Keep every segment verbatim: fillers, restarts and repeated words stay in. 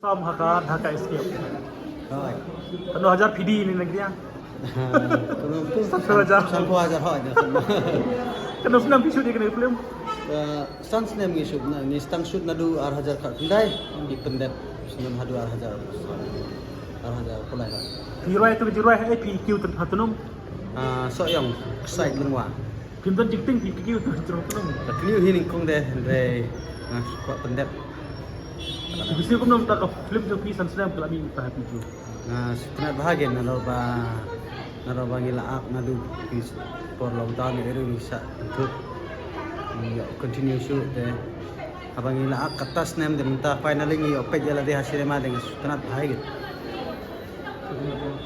Sam ha ka Dhaka Escape. Hooid. Katno hajar phi die ïa kane ka? Kano tu? Sanphew hajar. Sanphew hajar, hooid. Katno snem phi shoot ïa kane ka film? Eh, san snem ngi shoot na, ngi start shoot naduh ar hajar khatkhyndai, ngi pyndep snem haduh ar hajar. Ar hajar phew lai. Phi rwai tu, phi rwai ha, eh, phi kiew ha Tnum? Ah, Sohiong, side Lyngwa. Phim don jingtieng phi kiew ha Tnum? Ka kiew hi nyngkong de, hynrei nga kwah pyndep. Phi sngew kumno mynta ka film jong phi san snem ka la mih mynta ha phi kiew? Nga sngewtynnat bha kein, nalor ba, nalor ba ngi la act naduh ki por lockdown, ïa ruh ngi shah kynthup. Ngi ïoh continue shuh te haba ngi la act kata snem te mynta finally ngi ïoh peit ïa lade ha cinema te nga sngewtynnat bha kein.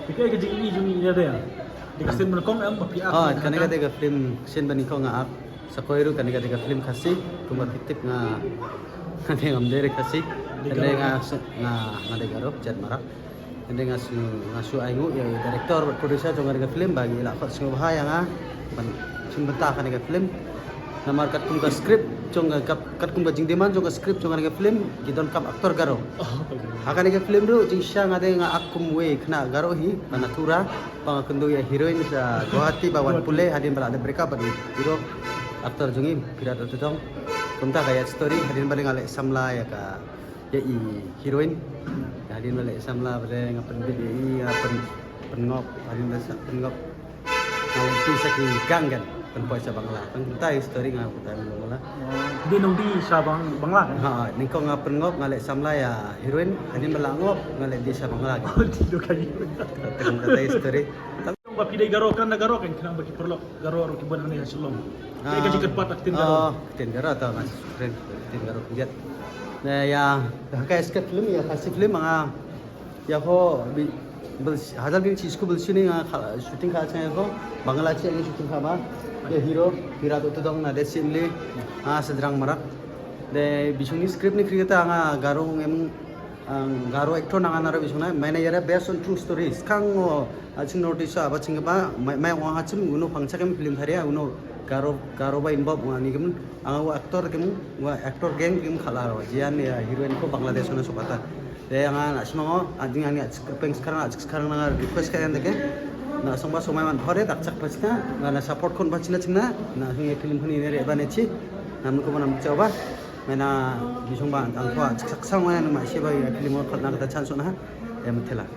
Te kaei ka jingïohi jong ngi ïa lade? Dei ka sien ba nyngkong em ba phi act? Ah, kane ka dei ka film sien ba nyngkong nga act. Sa kawei ruh kane ka dei ka film Khasi, kumba phi tip nga, nga dei, ngam dei re Khasi. Kane nga su-, nga, nga dei Garo, jait Marak. Kane nga su, nga shu ainguh ïa u director bad producer jong kane ka film ba ngi la khot sngewbha ïa nga ban shim bynta kane ka film. Namar katkum ka script jong ka, kat-, katkum ka jingdemand jong ka script jong kane ka film, ki donkam actor Garo. Ha kane ka film ruh jingshisha nga dei nga act kum uwei khynnah Garo hi, ba Natura, ba nga kynduh ïa heroine sha Guwahati ba wan pule hadien ba la dep break up bad u hero, actor jong ngi Phirat Utdong. Kumta ka ïa story hadien ba dei nga leh samla ïa ka, ïa i heroine. Hadien ba leh samla ba dei nga pynbit ïa i, nga pyn, pynngop, hadien ba sa pynngop nga leit sa ki gang kan, pynpoi sha Bangla. Tang kumta i story nga kumta i Bangla. Dei nongdie sha Bang-, Bangla kan? Ha, nyngkong nga pynngop, nga leh samla ïa heroine, hadien ba la ngop nga leh die sha Bangla kan. Oh, dei nongdie. Tang kumta i story. Ba phi dei Garo, kane Garo kan, khnang ba ki paralok Garo ruh ki ban hangne ha Shillong. Kaei ka jingkyrpad ha ka ktien Garo? Oh, ktien Garo ta nga sukren, ktien Garo pynjat. Na ïa, ha ka Escape film, ïa Khasi film nga, ïa ho, bi, bel, hajar gin chi school bel shini nga kha, shooting kha chang ïa ho, Bangla chi ngi shooting kha ba, ïa hero, Phirat Utdong na de simli, nga Sejrang Marak. De, bishung ni script ni krita nga Garo ngem, Ang Garo actor nang ana rabi sungna, maina yara based on true stories. Kang o, a ching notice a ba ching ba, mai, mai wa ha chim uno pangcha kem film tharia, uno Garo, Garo ba involve wa ni kem, ang wa actor kem, wa actor gang kem khala ro. Jian ya heroine ko Bangladesh na sokata. De ang na simang o, a ding ang ya peng sekarang, a sekarang na request ka yang deke. Na song ba somai man thore, tak chak pachna, na, na support kon pachna chingna, na hing film huni ne re ba ne chi, na mun ko ba na mun chau ba. Maina bishong ba ang khwa chak sang maina ma shi ba ya film ko na kata chance na ha. Ya mutela.